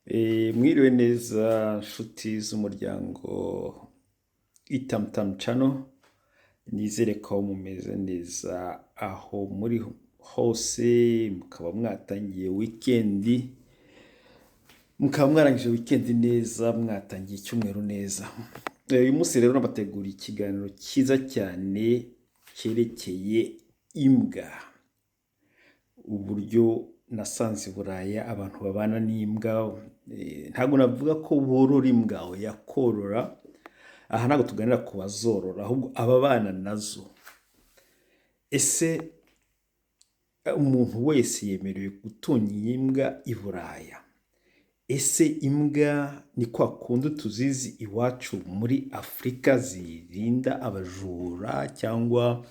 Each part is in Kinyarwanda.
Mwiriwe neza nshuti z'umuryango Itamutamu Channel, nizere ko mumeze neza aho muri hose, mukaba mwatangiye weekend, mukaba mwarangije weekend neza, mwatangiye icyumweru neza. Uyu munsi rero nabateguriye ikiganiro cyiza cyane cyerekeye imbwa, uburyo nasanze i Buraya abantu babana n'imbwa. Ntabwo navuga ko borora imbwa, oya, korora aha ntabwo tuganira ku bazorora, ahubwo ababana nazo. Ese umuntu wese yemerewe gutunga imbwa i Buraya? Ese imbwa ni kwa kundi tuzizi iwacu muri Afurika zirinda abajura, cyangwa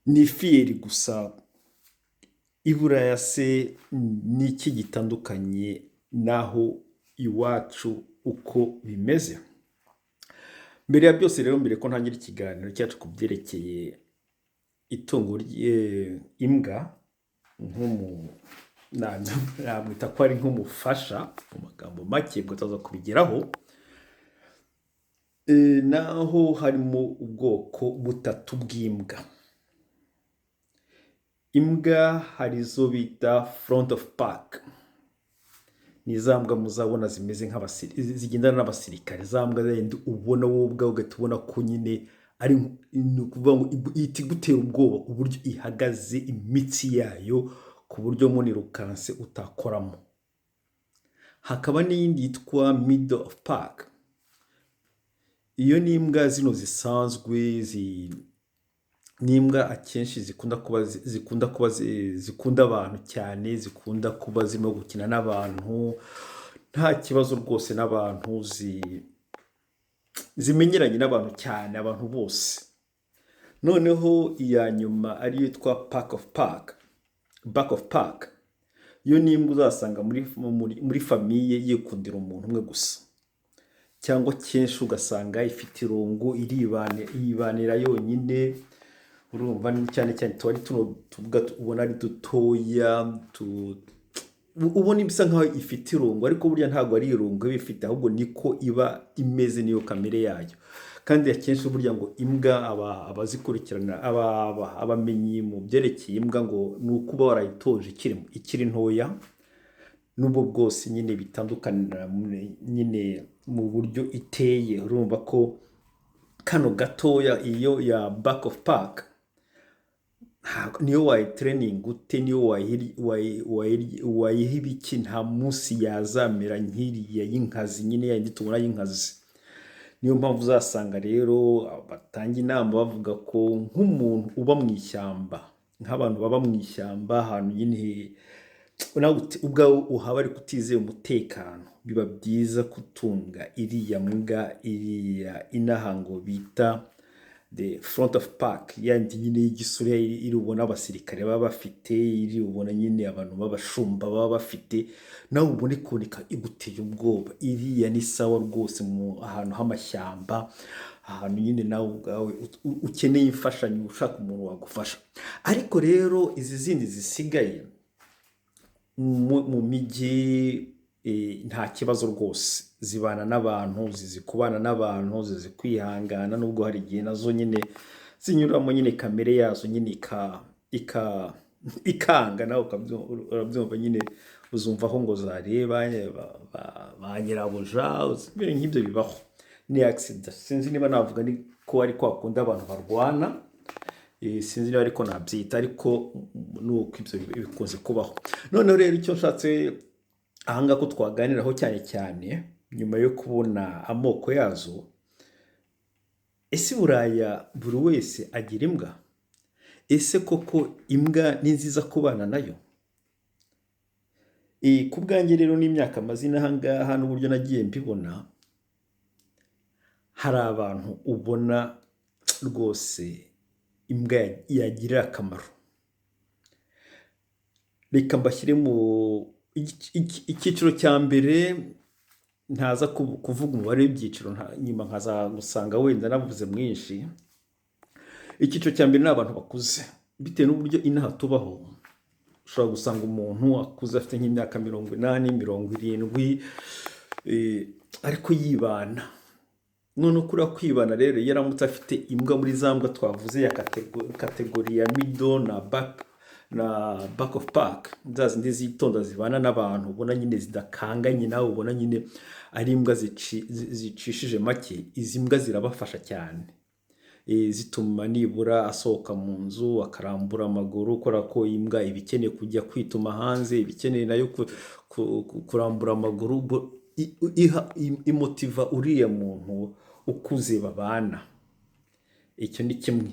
ni fierté gusa? I Buraya se ni iki gitandukanye n'aho iwacu uko bimeze? Mbere ya byose rero, mbere ko ntangira ikiganiro cyacu ku byerekeye itungo imbwa, namwita ko ari nk'umufasha mu magambo make, ubwo tuza kubigeraho. Naho harimo ubwoko butatu bw'imbwa. Imbwa hari izo bita front of pack, ni za mbwa muzabona zimeze zigendana n'abasirikare, za mbwa zindi ubona wowe ubwawe ugahita ubona ko nyine ari, ni ukuvuga ngo ihita igutera ubwoba uburyo ihagaze, imitsi yayo, ku buryo munirukanse utakoramo. Hakaba n'iyindi yitwa middle of pack, iyo ni imbwa zino zisanzwe, ni imbwa akenshi zikunda kuba zikunda abantu cyane, zikunda kuba zirimo gukina n'abantu, nta kibazo rwose n'abantu, zimenyeranye n'abantu cyane, abantu bose. Noneho iya nyuma ariyo yitwa pack of pack, back of pack, yo ni imbwa uzasanga muri famille yikundira umuntu umwe gusa, cyangwa kenshi ugasanga ifite irungu, yibanira yonyine. Urumva ni cyane cyane tuba ari tuno tuvuga ubona ari dutoya, ubona bisa nkaho ifite irungu, ariko burya ntabwo ari irungu iba ifite, ahubwo niko iba imeze, niyo kamere yayo. Kandi akenshi burya ngo imbwa abazikurikirana, abamenyi mu byerekeye imbwa, ngo ni ukuba warayitoje ikiri ntoya, nubwo bwose nyine bitandukanira nyine mu buryo iteye. Urumva ko kano gatoya, iyo ya back of pack, niyo wayitraininga ute, niyo wayiha ibiki, nta munsi yazamera nk'iriya y'inkazi nyine, yayindi tubona y'inkazi. Niyo mpamvu uzasanga rero batanga inama bavuga ko nk'umuntu uba mu ishyamba, nk'abantu baba mu ishyamba, ahantu nyine nawe ubwawe uhaba ariko utizeye umutekano, biba byiza gutunga iriya mbwa, iriya inaha ngo bita the front of pack, yandi nyine y'igisura, iri ubona abasirikare baba bafite, iri ubona nyine abantu b'abashumba baba bafite, nawe ubona ikuboneka iguteye ubwoba. Iriya ni sawa rwose mu ahantu h'amashyamba, ahantu nyine nawe ubwawe ukeneye imfashanyo, ushaka umuntu wagufasha. Ariko rero izi zindi zisigaye mu mijyi, nta kibazo rwose, zibana n'abantu, zizi kubana n'abantu, zizi kwihangana, nubwo hari igihe nazo nyine zinyuramo nyine kamere yazo nyine ikanga, nawe urabyumva nyine, uzumva aho ngo zareba ba nyirabuja, ibintu nk'ibyo bibaho, ni accident. Sinzi niba navuga ni ko ari kwa kundi abantu barwana, sinzi niba ariko nabyita, ariko nuko ibyo bikunze kubaho. Noneho rero icyo nshatse ahangaha ko twaganiraho cyane cyane nyuma yo kubona amoko yazo: ese i Buraya buri wese agira imbwa? Ese koko imbwa ni nziza kubana nayo? Ku bwanjye rero n'imyaka maze inaha ngaha n'uburyo nagiye mbibona, hari abantu ubona rwose imbwa yagirira akamaro. Reka mbashyire mu icyiciro cya mbere, ntaza kuvuga umubare w'ibyiciro, nyuma nkaza gusanga wenda navuze mwinshi. Icyiciro cya mbere ni abantu bakuze, bitewe n'uburyo inaha tubaho. Ushobora gusanga umuntu akuze, afite nk'imyaka 80, 70, ariko yibana. None kuriya kwibana rero, iyo aramutse afite imbwa muri za mbwa twavuze ya category ya middle na back of pack, za zindi zitonda, zibana n'abantu, ubona nyine zidakanganye nawe, ubona nyine ari imbwa zicishije make, izi mbwa zirabafasha cyane. Zituma nibura asohoka mu nzu akarambura amaguru, kubera ko imbwa iba ikeneye kujya kwituma hanze, iba ikeneye nayo kurambura amaguru. Ubwo imotiva uriya muntu ukuze babana. Icyo ni kimwe.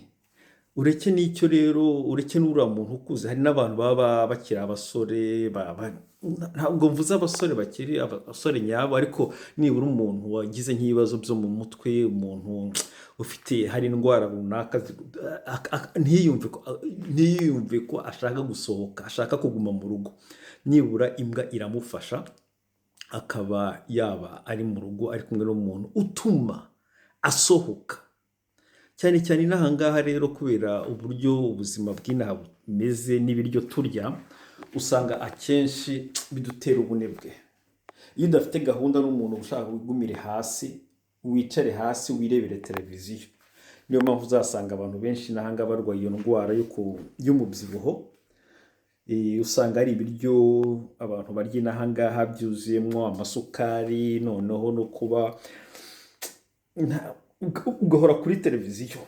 Ureke n'icyo rero, ureke n'uriya muntu ukuze, hari n'abantu baba bakiri abasore, ntabwo mvuze abasore bakiri abasore nyabo, ariko nibura umuntu wagize nk'ibibazo byo mu mutwe, umuntu ufite hari indwara runaka, ntiyumve ko ashaka gusohoka, ashaka kuguma mu rugo, nibura imbwa iramufasha akaba yaba ari mu rugo ari kumwe n'umuntu utuma asohoka. Cyane cyane inaha ngaha rero, kubera uburyo ubuzima bw'inaha bumeze n'ibiryo turya, usanga akenshi bidutera ubunebwe. Iyo udafite gahunda n'umuntu, ushaka wigumire hasi, wicare hasi wirebere televiziyo. Niyo mpamvu uzasanga abantu benshi n'aha ngaha barwaye iyo ndwara y'umubyibuho. Usanga ari ibiryo abantu barya inaha ngaha byuzuyemo amasukari, noneho no kuba ugahora kuri televiziyo,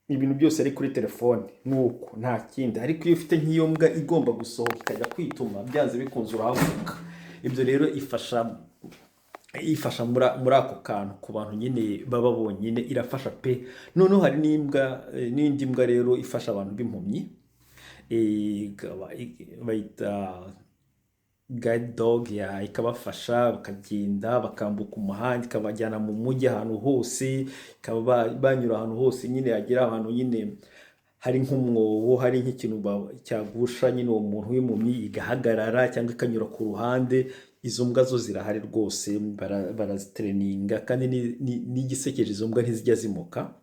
ibintu byose ari kuri telefone, nuko nta kindi. Ariko iyo ufite nk'iyo mbwa igomba gusohoka ikajya kwituma, byanze bikunze urahaguruka. Ibyo rero ifasha muri ako kantu. Ku bantu nyine baba bonyine irafasha pe. Noneho hari n'imbwa, n'indi mbwa rero ifasha abantu b'impumyi, bayita guide dog, ya ikabafasha bakagenda bakambuka umuhanda, ikabajyana mu mujyi ahantu hose, ikaba banyura ahantu hose nyine, yagera ahantu nyine hari nk'umwobo, hari nk'ikintu cyagusha nyine uwo muntu w'impumyi, igahagarara cyangwa ikanyura ku ruhande. Izo mbwa zo zirahari rwose, barazitreninga. Kandi n'igisekeje, izo mbwa ntizijya zimoka.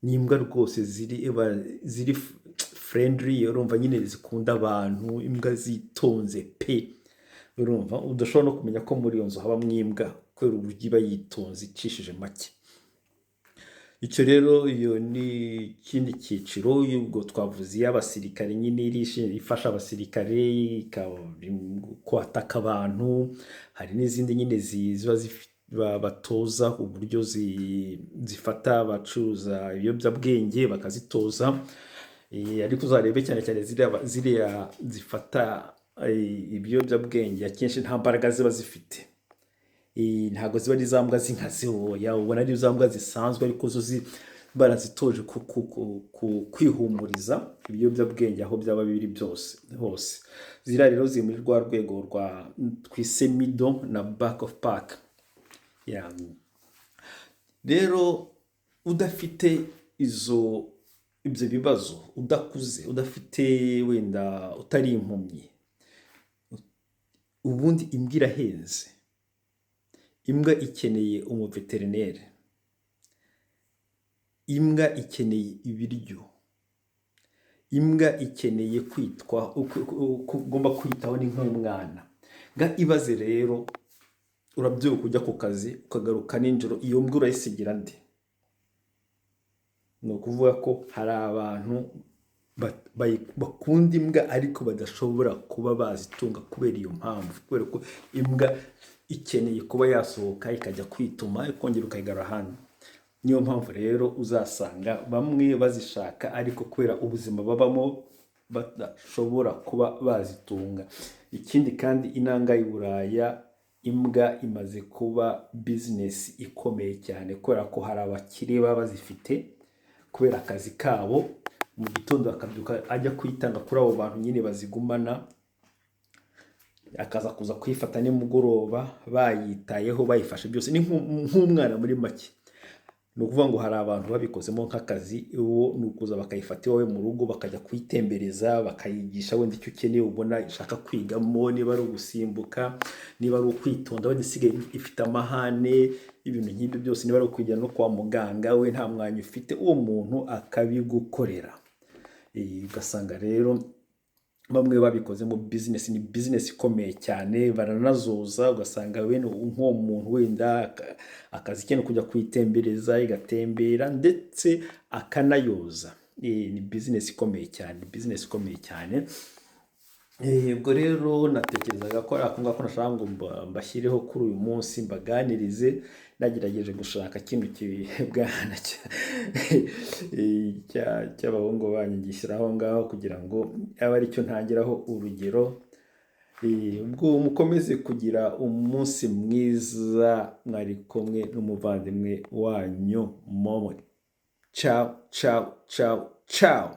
Ni imbwa rwose ziri friendly, urumva nyine zikunda abantu, imbwa zitonze pe. Urumva udashobora no kumenya ko muri iyo nzu habamo imbwa kubera uburyo iba yitonze, icishije make. Icyo rero, iyo ni ikindi cyiciro. Ubwo twavuze iy'abasirikare nyine, ifasha abasirikare kwataka abantu. Hari n'izindi nyine ziba batoza uburyo zifata abacuruza ibiyobyabwenge, bakazitoza. Ariko uzarebe cyane cyane ziriya zifata ibiyobyabwenge, akenshi nta mbaraga ziba zifite. Ntabwo ziba ari za mbwa z'inkazi, oya, ubona ari za mbwa zisanzwe, ariko zo barazitoje kwihumuriza ibiyobyabwenge aho byaba biri byose hose. Ziriya rero ziri muri rwa rwego rwa twise middle na back of pack. Yeah. Rero udafite ibyo bibazo, udakuze, udafite wenda utari impumyi, ubundi imbwa irahenze. Imbwa ikeneye umuveterineri, imbwa ikeneye ibiryo, imbwa ikeneye kwitwa ugomba kwitaho, ni nk'umwana. Nga ibaze rero, urabyuka ujya ku kazi, ukagaruka nijoro, iyo mbwa urayisigira nde? Ni ukuvuga ko hari abantu bakunda imbwa ariko badashobora kuba bazitunga kubera iyo mpamvu, kubera ko imbwa ikeneye kuba yasohoka ikajya kwituma, ikongera ukayigarura ahandi. Niyo mpamvu rero uzasanga bamwe bazishaka, ariko kubera ubuzima babamo badashobora kuba bazitunga. Ikindi kandi, inanga y'i Buraya imbwa imaze kuba business ikomeye cyane, kubera ko hari abakire baba bazifite kubera akazi kabo. Mu gitondo akabyuka ajya kuyitanga kuri abo bantu nyine bazigumana, akaza kuza kuyifata nimugoroba bayitayeho, bayifashe byose. Ni nk'umwana muri make. Ni ukuvuga ngo hari abantu babikozemo nk'akazi, uwo ni ukuza bakayifata iwawe mu rugo, bakajya kuyitembereza, bakayigisha wenda icyo ukeneye, ubona ishaka kwigamo, niba ari ugusimbuka, niba ari ukwitonda, wenda isigaye ifite amahane, ibintu nk'ibyo byose, niba ari ukujya no kwa muganga, we nta mwanya ufite, uwo muntu akabigukorera. Ugasanga rero Bamwe babikozemo business, ni business ikomeye cyane. Baranazoza, ugasanga bene nk'uwo muntu wenda akazi ke ni kujya kuyitembereza, igatembera, ndetse akanayoza. Ni business ikomeye cyane, business ikomeye cyane. Ubwo rero natekerezaga ko ari ako ngako nashaka ngo mbashyireho kuri uyu munsi, mbaganirize. Nagerageje gushaka kino kibwana cy'abahungu banyu, ngishyira aho ngaho kugira ngo abe aricyo ntangiraho urugero. Ubwo mukomeze kugira umunsi mwiza. Mwari kumwe n'umuvandimwe wanyu Momo. Ciao, ciao, ciao, ciao.